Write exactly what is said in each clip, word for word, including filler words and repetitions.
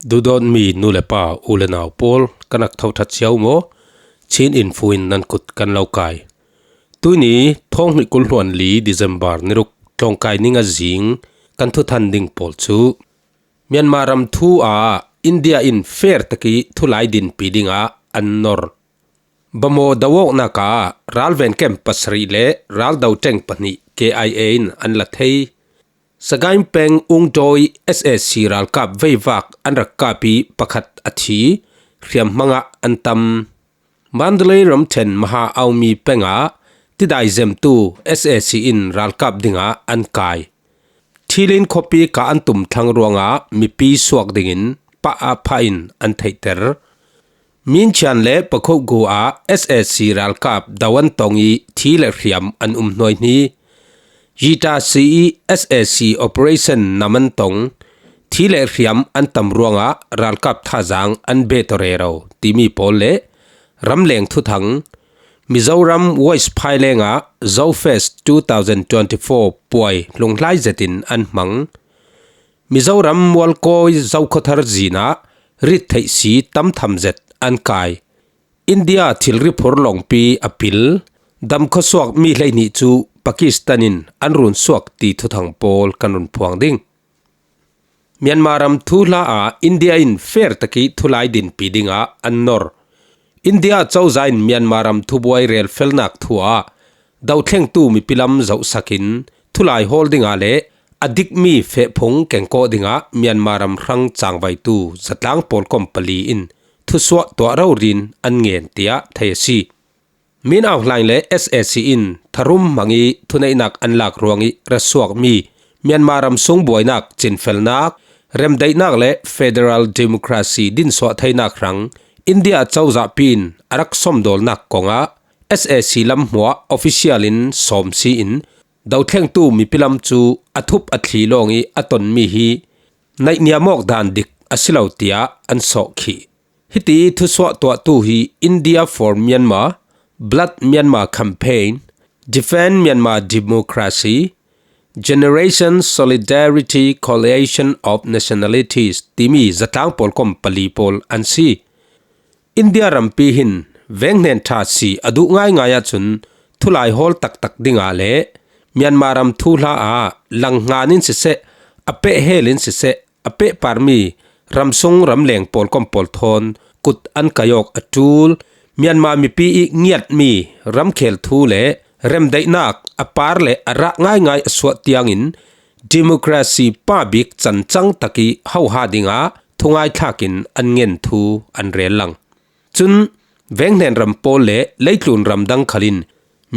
Duhdawtmi nu le pa, u le nau pawl, kan rak tho ṭhat cio maw? Chin Info in nan kut kan lo kai. Tuini thawng hnih kul hluan li December ni ruk tlawngkai ning a zing kan thuthan ding pawl chu Myanmar ram thu ah India in fair tak ih thulai dinpi dingah an nor. Bamaw do awknak ah ralven kem pasarih le raldo ṭeng pahnih K I A in an la thei. Sagaing peng Ungdawi S A C ralkap veivak an rak kap ih pakhat a thi, hriamhmang ah an tam. Mandalay ramṭhen Maha Aung Mi peng ah tidai zemtu S A C in ralkap dingah an kai. Thilin khuapi kah an tum thlang ruangah mipi suak dingin pah ah phah in an theihter. Minchian le Pakhogu ah S A C ralkap do an tong ih thi le hriam an um hnuaihni. Yita si ih S A C operation nam an tong, thi le hriam an tam ruangah ralkap thazang an bet rero timi pawl le ramleng thuthang, Mizoram West Phaileng ah Zo Fest two thousand twenty-four puai hlunghlai zetin an hmang. Mizoram Mualkawi Zokhawthar zin ah rittheih si tam tham zet an kai. India thilri phur lawngpi a pil, dam khuasuak mi hleihnih cu Pakistan in an run suak ti thuthang pawl kan run phuang ding. Myanmar ram thuhla ah India in fair tak ih thulai dinpi dingah an nor. India cozah in Myanmar ram thubuai relfelnak thu ah dothlengtu mipi lam zohsak in thulai hawl dingah le a dikmi fehphung kengkawh dingah Myanmar ram hrang cangvaitu zatlang pawlkom pali in thusuah tuah rori in an ngen, tiah thei a si. Min Aung Hlaing le S A C in tharum hmang ih thuneihnak an lak ruangih ra suakmi Myanmar ram sung buainak, cinfelnak, remdaihnak le federal democracy dinsuah theinak hrang India cozahpi in a rak sawmdawlnak kongah S A C lam hmuah official in sawm si in dothlengtu mipi lam cu a thup a thli lawng ih a tonmi hi naihniam awk dan dik a si lo, tiah an sawhkhih. Hiti thusuah tuahtu hi India for Myanmar, Blood Myanmar Campaign, Defend Myanmar Democracy, Generation Solidarity Coalition of Nationalities timi zatlang pawlkom pali pawl an si. India rampi hin venghnen ṭha si a duh ngaingai ahcun thulai hawl taktak dingah le Myanmar ram thuhla ah langhngan in siseh, a pehhel in siseh, a pehparmi ramsung ramleng pawlkom pawl thawn kut an kai awk a ṭul. Myanmar mipi ih ngiatmi ramkhel thu le remdaihnak a par le a rah ngaingai a suah tiangin democracy pa bik cancang tak ih hoha dingah thungai thlak in an ngen thu an rel lang. Cun venghnen ram pawl le leitlun ram dang khal in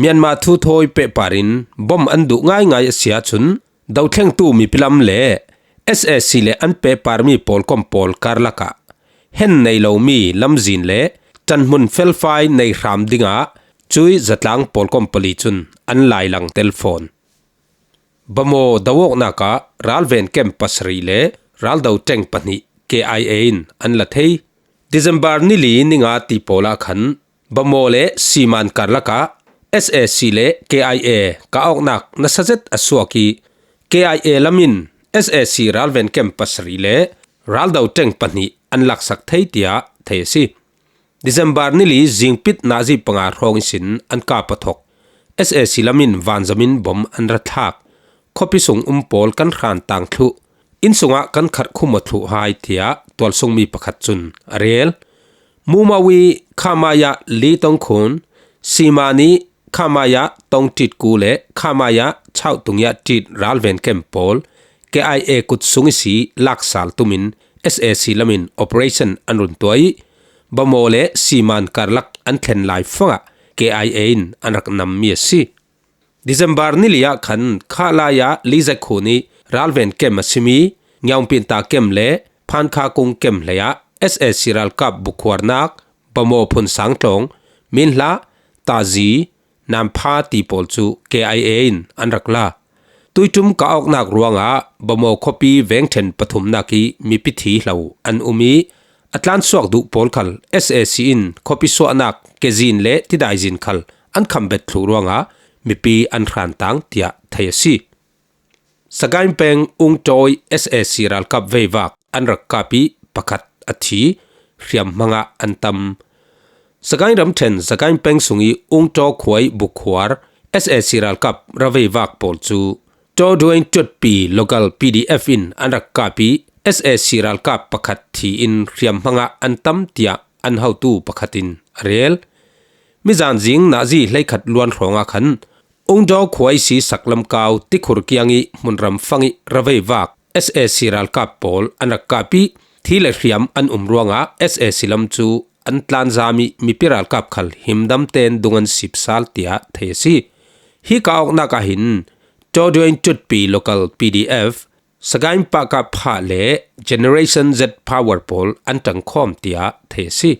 Myanmar thu thawi pehpar in bom an duh ngaingai a si ahcun dothlengtu mipi lam le S A C le an pehparmi pawlkom pawl karlak ah hen nei lomi lamzin le ṭanhmun felfai nei hram dingah cuih zatlang pawlkom pali cun an lailang tel fawn. Bamaw do awknak ah ralven kem pasarih le raldo ṭeng pahnih K I A in an la thei. December ni li ni nga ti pawl ah khan Bamaw le Siman karlak ah S A C le K I A kah awknak nasa zet a suak ih K I A lam in S A C ralven kem pasarih le raldo ṭeng pahnih an laksak thei, tiah thei a si. December ni li zingpit nazi panga hrawng ihsin an kap a thawk. S A C lam in vanzam in bom an ra thlak. Khuapi sung um pawl kan hran tang thluh. Inn sungah kan kharh khum aw thluh hai, tiah tualsungmi pakhat cun a rel. Mumawi Khamaya Li Tongkhun, Simani Khamaya Tongtit Ku le Khamaya Chauh Tungia Tit ralven kem pawl K I A kut sung ihsi laksal tumin S A C lamin operation an run tuah ih Bamaw le Siman karlak an thlen lai fangah K I A in an rak nammi a si. December ni li ah khan Khalaya Li Zakhun ih ralven kem a simi Ngiaungpinta kem le Phankhakung kem hleiah S A C ralkap bukhuarnak Bamaw, Phunsang Tlawng, Minhla, Tazi, Nampha ti pawl cu K I A in an rak la. Tuiṭum kah awknak ruangah Bamaw khuapi vengṭhen pathumnak ih mipi thi hlo an um ih a tlansuak duh pawl khal S A C in khuapi suahnak kezin le tidaizin khal an khambet thluh ruangah mipi an hrantang, tiah thei a si. Sagaing peng Ungtawi S A C ralkap veivak an rak kap ih pakhat a thi, hriamhmangah an tam. Sagaing ramṭhen Sagaing peng sung i Ungtaw khuai bukhuar S A C ralkap ravei vak pawl cu Tawduain Tutpi local P D F in an rak kap i S A C ralkap pakhat thi in hriamhmangah an tam tiah an hotu pakhat in a rel. Mizan zing nazi hleikhat luan hrawngah khan Ungdaw khuai si saklamkau tikhur kiang i hmunram fang i ravei vak S A C ralkap pawl an rak kap i thi le hriam an um ruangah S A C lam cu an tlanzam i mipi ralkap khal himdam tein dung an sipsal tiah thei a si. Hi kah awknak ah hin Tawduain Tutpi local P D F, Sagaing Pakap Phah le Generation Z Power pawl an ṭangkhawm tiah thei a si.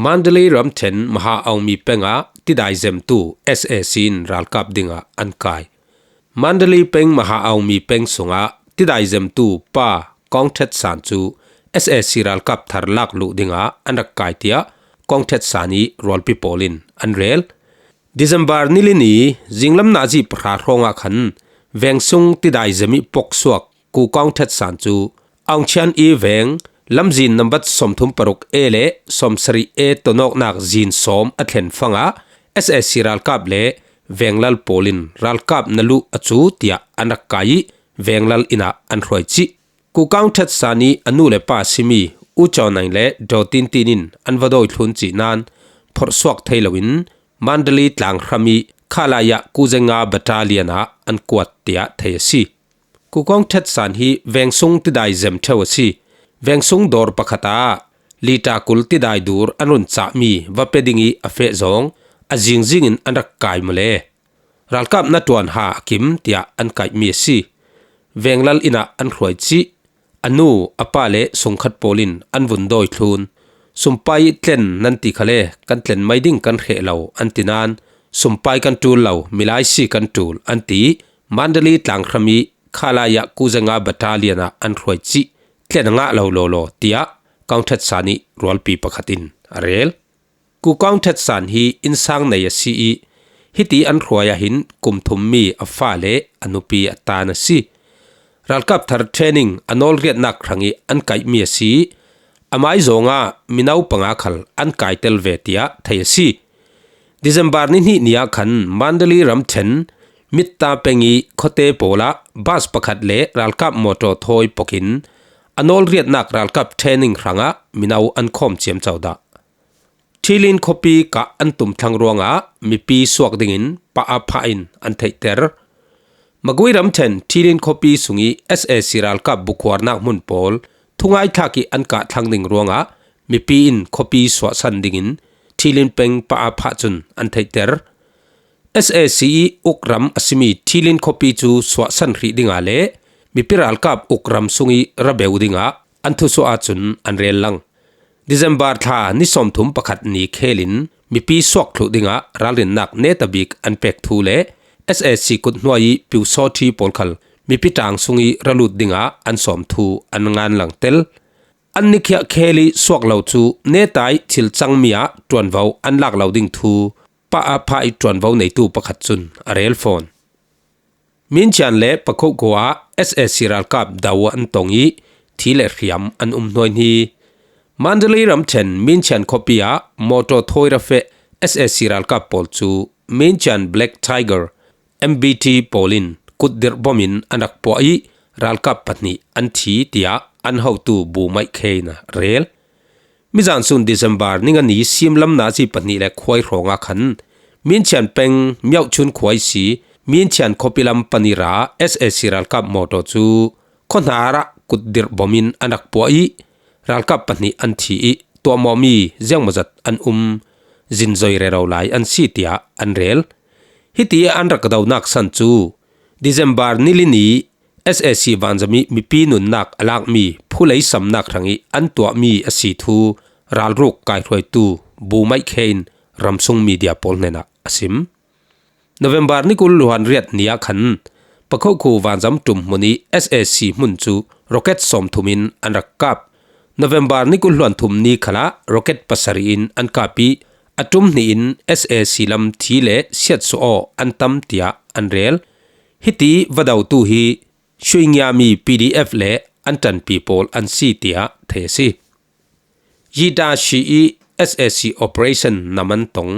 Mandalay ramṭhen Maha Aung Mi peng ah tidai zemtu S A C in ralkap dingah an kai. Mandalay peng Maha Aung Mi peng sungah tidai zemtu pa Kong That San cu S A C ralkap thar lak luh dingah an rak kai tiah Kong That San i rualpi pawl in an rel. December ni li ni zinglam nazi pahra hrawngah khan vengsung tidai zem i poksuak Ku Kong That San cu Aung Chian i veng lamzin nambat sawmthum paruk A le sawmsarih A tonawknak zin sawm a thlen fangah S A C ralkap le venglal pawl in ralkap na luh a cu tiah an rak kai i venglal inn ah an hruai cih. Ku Kong That San i a nu le pa simi U Caw Naing le Daw Tin Tin in an va dawi thlun cih nain phorhsuak thei loin Mandalay tlanghram i Khalaya kuzenga battalion ah an kuat tiah thei a si. Ku Kong That San hi vengsung tidai zem ṭheu a si. Vengsung dawr pakhat ah lita kul tidai dur an run cahmi va pe ding i a feh zawng a zingzing in an rak kai maw le. Ralkap na ṭuan ha a kim tiah an kaihmi a si. Venglal inn ah an hruai cih. A nu, a pa le sungkhat pawl in an vun dawi thlun. Sumpai tlen nan ti khale kan tlen mai ding kan hreh lo an ti nain sumpai kan ṭul lo, milai si kan ṭul an ti. Mandalay tlanghram i Khalaya kuzenga battalion ah an hruai cih tlen a ngah lo lawlaw tiah Kong That San i rualpi pakhat in a rel. Ku Kong That San hi innsang nei a si i hiti an hruai ah hin kum thum mi a fa le a nupi a tan a si. Ralkap thar training a nawlriatnak hrang i an kaihmi a si. Amai zawngah mino panga khal an kaitel ve tiah thei a si. December ni hnih ni ah khan Mandalay ramṭhen Mitta peng i khuate pawl ah bus pakhat le ralkap mawṭaw thawi pokin a nawlriatnak ralkap training hrangah mino an khawm ciamco dah. Thilin khuapi kah an tum thlang ruangah mipi suak dingin Pa A Pha in an theihter. Magui ramṭhen Thilin khuapi sung i S A C ralkap bukhuarnak hmun pawl thungai thlak i an kah thlang ding ruangah mipi in khuapi suahsan dingin Thilin peng Pa A Pha cun an theihter. S A C i ukram a simi Thilin khuapi cu suahsan hrih dingah le mipi ralkap ukram sung i ra beu dingah an thusuah ahcun an rel lang. December thla ni sawmthum pakhat ni khelin mipi suak thluh dingah ralrinnak netabik an pek thu le S A C kut hnuai i piusawṭhi pawl khal mipi ṭang sung i ra lut dingah an sawm thu an ngan lang tel. An nikhiah khel i suak lo cu netai thil cangmi ah ṭuanvo an lak lo ding thu Pa A Pha i ṭuanvo neitu pakhat cun a rel fawn. Minchian le Pakhoh khua ah S A C ralkap do an tong i thi le hriam an um hnuaihni. Mandalay ramṭhen Minchian khuapi ah mawṭaw thawi ra feh S A C ralkap pawl cu Minchian Black Tiger, M B T pawl in kutdirh bom in an rak puah i ralkap pahnih an thi tiah an hotu Bu Maih Khe in a rel. Mizan sun December ni nga ni simlam nazi pahnih le khuai hrawngah khan Minchian peng Myohchun khuai si Minchian khuapi lam panira S A C ralkap mawṭaw cu khuahnar ah kutdirh bom in an rak puah i ralkap pahnih an thi i tuahmawmi ziangmawzat an um, zinzoi rero lai an si tiah an rel. Hiti an rak donak san cu December ni li ni S A C vanzam i mipi nunnak a lakmi phulei samnak hrang i an tuahmi a si thu ralruk kaihruaitu Bu Maih Khe in ramsung media pawl hnenah a sim. November ni kul hluan riat ni ah khan Pakhoh khu vanzam ṭum hmun i S A C hmun cu rocket sawmthum in an rak kap. November ni kul hluan thum ni khalah rocket pasarih in an kap i a ṭum hnih in S A C lam thi le siatsuah aw an tam tiah an rel. Hiti va dotu hi Shuingiami P D F le an ṭanpi pawl an si tiah thei a si. Yita Shi i S A C operation nam an tong,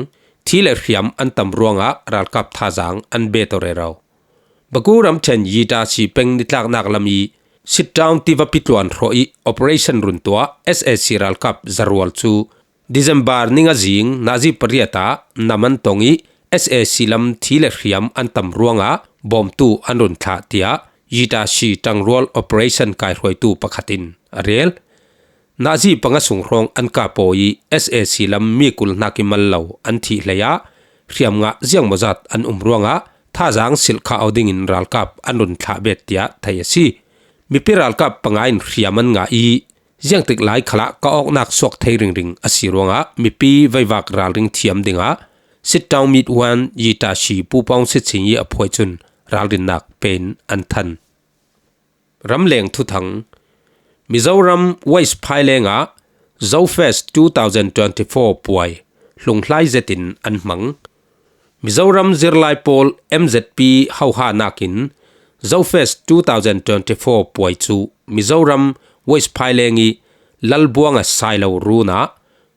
thi le hriam an tam ruangah ralkap thazang an bet aw rero. Baku ramṭhen Yita Shi peng nitlaknak lam i Sit Down tiva pitluan hrawh i operation run tuah S A C ralkap zarual cu December ni nga zing nazi pariat ah nam an tong i S A C lam thi le hriam an tam ruangah bawmtu an run thlah tiah Yita Shi ṭangrual operation kaihruaitu pakhat in a rel. Nazi panga sung hrawng an kap aw i S A C lam mi kul hnak i mal lo an thih hlei ah hriam ngah ziangmawzat an um ruangah thazang silh khah aw dingin ralkap an run thlah bet tiah thei a si. Mipi ralkap panga in hriam an ngah i ziangtik lai khalah ka awknak suak thei ringring a si ruangah mipi veivak ralring thiam dingah Sit Down Meet One Yita Shi Pu Pawng Sit Sing i a phuai cun ralrinnak pein an than. Ramleng thuthang. Mizoram West Phaileng ah Zofest two thousand twenty-four puai hlunghlai zetin an hmang. Mizoram zirlai pawl M Z P hoha nakin Zofest two thousand twenty-four puai cu Mizoram West Phaileng i Lalbuanga Sailo run ah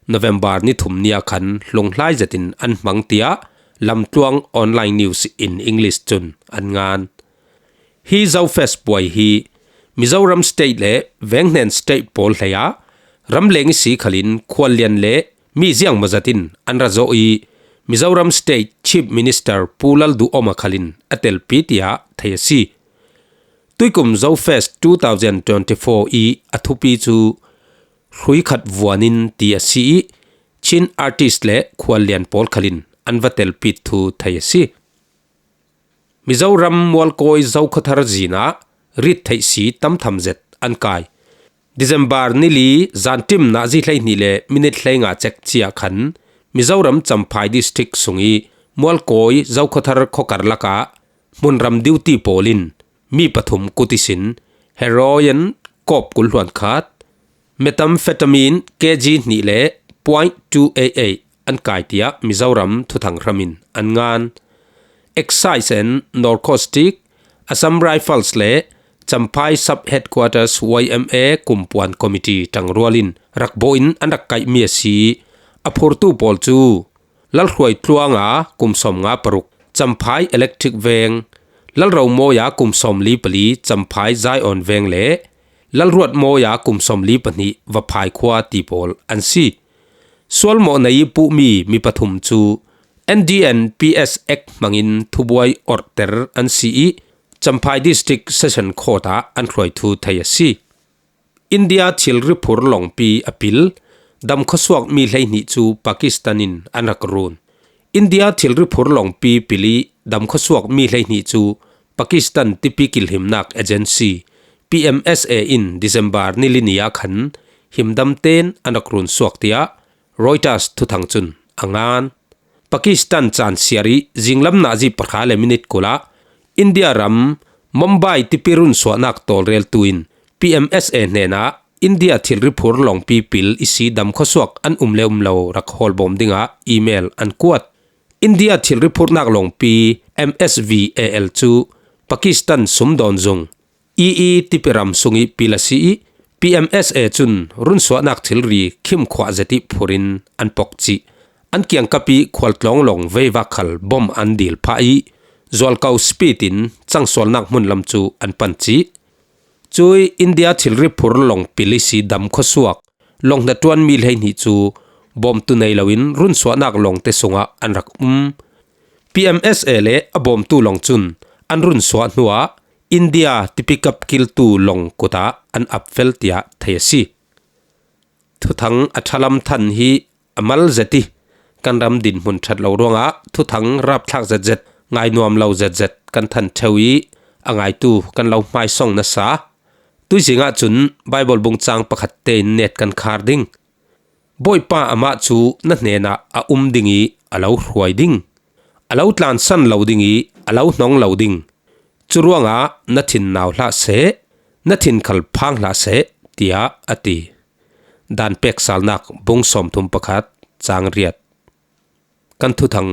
November ni thum ni ah khan hlunghlai zetin an hmang tiah Lamtluang Online News in English cun an ngan. Hi Zofest puai hi Mizoram State le venghnen state pawl hlei ah ramleng i si khalin khuallian le mi ziangmawzat in an ra zawh i Mizoram State Chief Minister Pu Lalduhoma khalin a telpi tiah thei a si. Tuikum Zofest two thousand twenty-four i a thupi cu hruikhat vuanin ti a si i Chin artist le khuallian pawl khalin an va telpit thu thei a si. Mizoram Mualkawi Zokhawthar zin ah rit theih si tamtham zet an kai. December ni li zanṭim nazi hleihnih le minit hleinga cek ciah khan Mizoram Champhai District sung i Mualkawi Zokhawthar khawkar lakah hmunram duty pawl in mi pathum kut ihsin heroin kawp kul hluan khat, methamphetamine K G hnih le point two eight eight an kai tiah Mizoram thuthang hram in an ngan. Excise and Narcotic, Assam Rifles le Champhai Sub Headquarters Y M A kumpuan committee ṭangrual in rak bawh in an rak kaihmi a si. A phurtu pawl cu Lalhruai tluanga kum sawmnga paruk, Champhai Electric Veng, Lalromawi a kum sawmli pali, Champhai Zion Veng le Lalruat mawi a kum sawmli pahnih Vaphai khua ti pawl an si. Sualmawh nei i puhmi mi pathum cu N D N P S Act hmangin thubuai orhter an si i Champhai District Session Court ah an hruai thu thei a si. India thilri phur lawngpi a pil, dam khuasuak mi hleihnih cu Pakistan in an rak run. India thilri phur lawngpi pil i dam khuasuak mi hleihnih cu Pakistan tipi kilhimnak agency, P M S A in December ni li ni ah khan himdam tein an rak run suak tiah Reuters thuthang cun a ngan. Pakistan caan siar i zinglam nazi pahra le minit kul ah India ram Mumbai tipi runsuahnak tawlreltu in P M S A hnenah India thilri phur lawngpi pil i si dam khuasuak an um le um lo rak hawlbawm dingah email an kuat. India thilri phurnak lawngpi M S V A L cu Pakistan sumdawn zung E E tipi ram sung i pil a si i P M S A cun runsuahnak thilri khim khuah zet i phur in an pok cih. An kiangkap i khualtlawng lawng veivak khal bom an dil phah i zualko speed in cangsualnak hmun lam cu an pan cih. Cui India thilri phur lawng pil i si dam khuasuak lawng hnaṭuan mi hleihnih cu bawmtu nei loin runsuahnak lawngte sungah an rak um. P M S A le a bawmtu lawng cun an runsuah hnuah India tipi kap kiltu lawng kutah an ap fel tiah thei a si. Thuthang a ṭhalam than hi a mal zet i kan ram dinhmun ṭhat lo ruangah thuthang rapthlak zetzet, ngainuam lo zetzet kan than ṭheu i a ngaitu kan lo hmaisong nasa. Tuizing ahcun Baibal bung cang pakhat tein net kan khar ding. Bawipa amah cu na hnenah a um ding i a lo hruai ding. A lo tlansan lo ding i a lo hnong lo ding. Curuangah na thin nau hlah seh, na thin khal phang hlah seh, tiah a ti. Dan peksalnak bung sawmthum pakhat cang riat. Kan thuthang